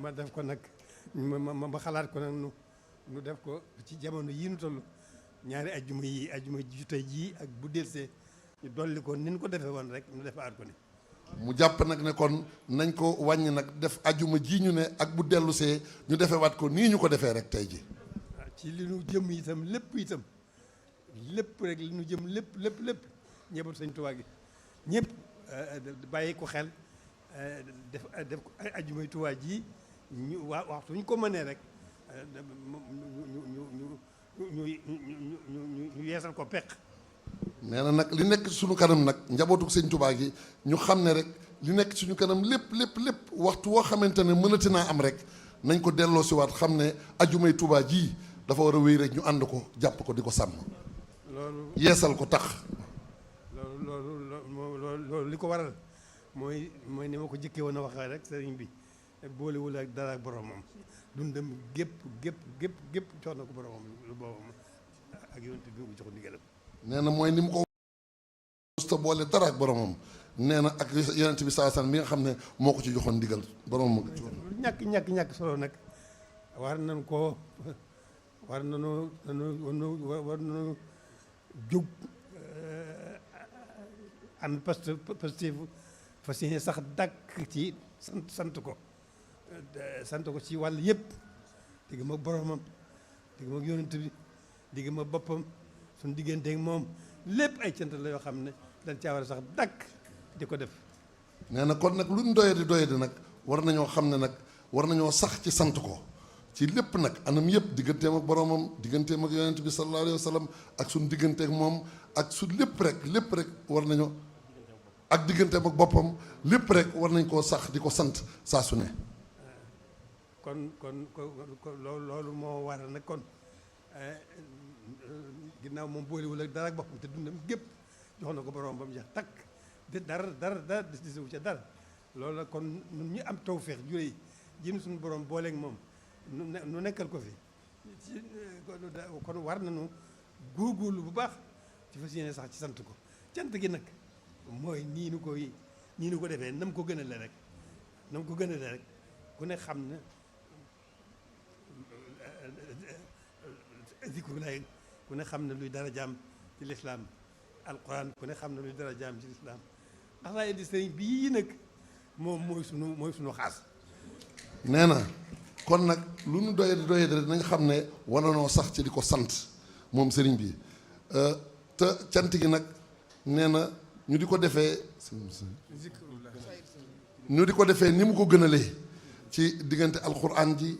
ma def ko nag ma xalaat ko nag nu def ko ci jamono yii nu toll ñaari ajjuma ju tey jii ak bu delsee ñu dolli ko ni ñu ko defee woon rek nu defaat ko ni mu jàpp nag ne kon nañ ko wàññi nag def ajjuma ji ñu ne ak bu dellusee ñu defewaat ko nii ñu ko defee rek tey ji ci li nu jëm itam lépp rek li nu jëm lépp ñëbal Sëñ Tuubaa gi ñëpp bàyyi ko xel def ko ajjumay Tuubaa ji ñu waxtu ñu ko mënee rek ñu yeesal ko peq. nee na nag li nekk suñu kanam nag njabootu Sëñ Tuubaa gi ñu xam ne rek li nekk suñu kanam lépp waxtu woo xamante ne mënati naa am rek nañ ko delloo si waat xam ne ajjumay Tuubaa ji dafa war a wéy rek ñu ànd ko jàpp ko di ko sàmm. loolu yeesal ko tax. loolu li ko waral mooy ni ma ko jëkkee woon a waxee rek sëriñ bi boolewul ak dara ak boromam dundam gépp jox na ko boromam lu boobam ak yonent bi mu jox ndigalam. nee na mooy ni mu ko musta boole dara ak boromam nee na ak yonent bi saa san bi nga xam ne moo ko ci joxoon ndigal boromam. ñàkk solo nag war nañu jóg ànd positif fas yéene sax dàkk ci sant ko ci wàll yëpp digg ma boromam digg ma yonent bi digg ma boppam suñu digganteeg moom lépp ay cant la yoo xam ne dañ caa war a sax dàkk di ko def. nee na kon nag luñ doyadi nag war nañoo xam ne nag war nañoo sax ci sant ko ci lépp nag anam yëpp digganteem ak boromam digganteem ak yonent bi sallallahu alayhi wa sallam ak suñu digganteeg moom ak su lépp rek war nañoo ak digganteem ak boppam lépp rek war nañ koo sax di ko sant saa su ne. kon loolu moo waral nag kon ginnaaw moom boolewul ak dara ak boppam te dundam gépp jox na ko borom ba mu jeex takk de dara desewu ca dara loolu nag kon ñun ñu am tawfeex juree jëm suñu borom booleeg moom nu nekkal ko fi kon war nañu góorgóorlu bu baax ci fas yéene sax ci sant ko cant gi nag mooy nii nu ko defee nam ko gënale rek ku ne xam ne zikru laay ku ne xam ne luy dara jaam ci lislaam alquran ku ne xam ne luy dara jaam ci lislaam xasaay di sëriñ bii nag moom mooy sunu xaas. nee na kon nag lu nu doyadi rek nañ xam ne war nanoo sax ci di ko sant moom sëriñ bi te cant gi nag nee na ñu di ko defee ni mu ko gënalee ci diggante alquran ji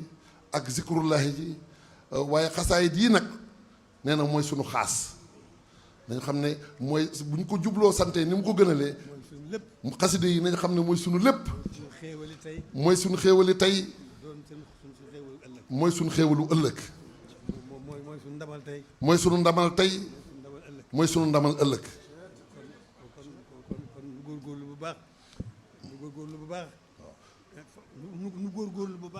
ak zikrullahi ji waaye xasaayit yi nag nee na mooy sunu xaas dañ xam ne mooy bu ñu ko jubloo sante ni mu ko gënalee xaside yi nañ xam ne mooy sunu lépp mooy sunu xéewali tey mooy sunu xéewalu ëllëg mooy sunu ndamal tey mooy sunu ndamal ëllëg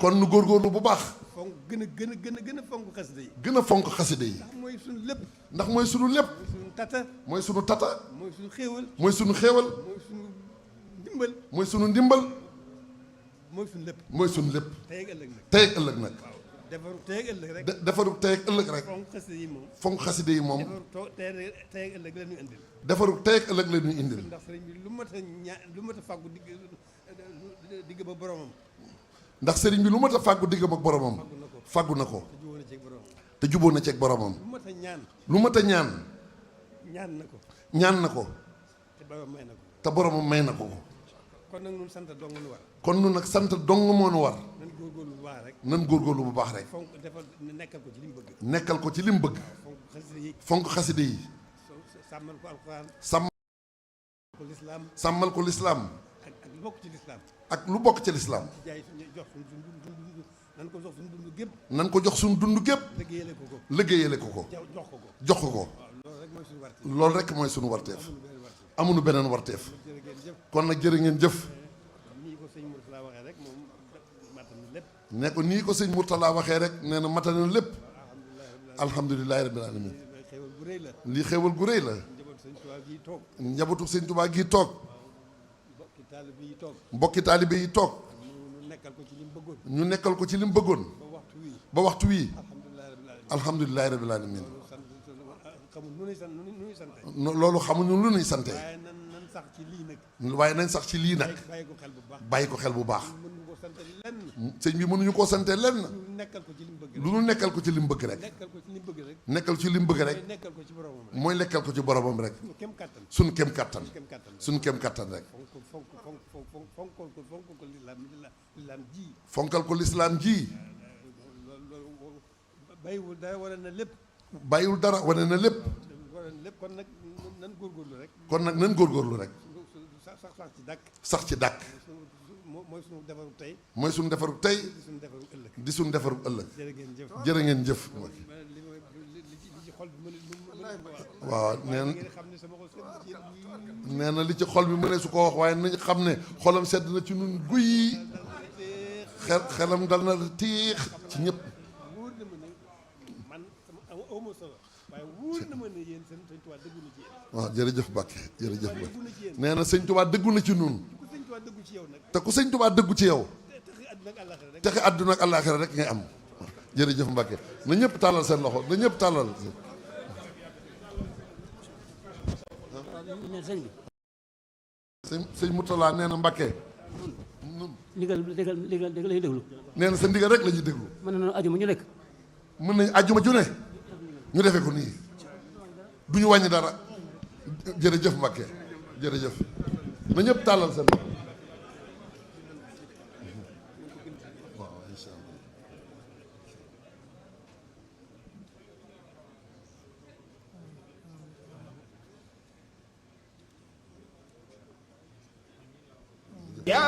kon nu góorgóorlu bu baax fonk gën a fonk xasida yi gën a fonk xasida yi ndax mooy sunu lépp mooy sunu tata mooy sunu xéewal mooy sunu ndimbal mooy sunu lépp tey ak ëllëg nag defaru tey ak ëllëg rek fonk xasida yi moom defaru tey ak ëllëg la ñuy indil ndax sëriñ bi lu mat a fàggu digg ba boromam ndax sëriñ bi lu mat a fàggu diggam ak boromam fàggu na ko te jubóo na ceeg boromam lu mat a ñaan na ko te boromam may na ko kon nag ñun sant dong nu war kon nun nag sant dong moo nu war nan góorgóorlu bu baax rek nan góorgóorlu bu baax rek nekkal ko ci li mu bëgg fonk xaside yi sàmmal ko alxuraan sàmmal ko lislaam ak lu bokk ci lislaam ak lu bokk ci lislaam nan ko jox suñu dund gépp liggéeyale ko jox ko loolu rek mooy suñu warteef amuñu beneen warteef kon nag jërë ngeen jëf ne ko nii ko sëñ Mourtala waxee rek nee na matal na lépp alhamdulilahi rabbil alamin lii xéewal gu rëy la njabootu sëñ Tuubaa gi toog mbokki taalibe yi toog nekkal ko ci li mu bëggoon. ñu nekkal ko ci li mu bëggoon. ba waxtu wii. ba waxtu wii. alhamdulilah rabbil alamin. alhamdulilah rabbil alamin. xamul nu nuy sante. loolu xamuñu lu nuy sante. waaye nan sax ci lii nag. waaye nañ sax ci lii nag. bàyyi ko xel bu baax. bàyyi ko xel bu baax. mënuñu ko sante lenn. sëñ bi mënuñu koo sante lenn. nekkal ko ci li mu bëgg. lu nu nekkal ko ci li mu bëgg rek. nekkal ko ci li mu bëgg rek. nekkal ci li mu bëgg rek. nekkal ko ci boromam rek. mooy nekkal ko ci boromam rek. kem kattan. suñu kem kattan. suñu kem kattan. suñu kem kattan rek. fonkal ko lislaam ji. fonkal ko lislaam ji. bàyyiwul dara wane na lépp. bàyyiwul dara wane na lépp. kon nag nan góorgóorlu rek. kon nag nan góorgóorlu rek. sax ci dàkk. sax ci dàkk. mooy suñu defaru tey. mooy suñu defaru tey. di suñu defaru ëllëg. di suñu defaru ëllëg. jërë ngeen jëf. jërë ngeen jëf. waaw nee na nee na li ci xol bi mu ne su ko wax waaye nañ xam ne xolam sedd na ci nun guy xelam dal na tiix ci ñëpp. wóor na ma ne man sama awma solo waaye wóor na ma ne yéen sëñ Tuubaa dëggu na ci yéen. waaw jërëjëf Mbàkke jërëjëf Mbàkke nee na sëñ Tuubaa dëggu na ci nun ku sëñ Tuubaa dëggu ci yow nag. te ku sëñ Tuubaa dëggu ci yow texe àdduna ak àllaaxira rek. texe àdduna ak àllaaxira rek ngay am jërëjëf Mbàkke na ñëpp tàllal seen loxo na ñëpp tàllal. sëñ Mourtala nee na Mbàkke ndigal lay déglu. nee na sa ndigal rek la ñuy déglu. mën nañu ajuma ñu nekk. mën nañ ajuma ju ne ñu defee ko nii du ñu wàññi dara jërëjëf Mbàkke jërëjëf na ñëpp tàllal seen loxo. waaw incha allah. يا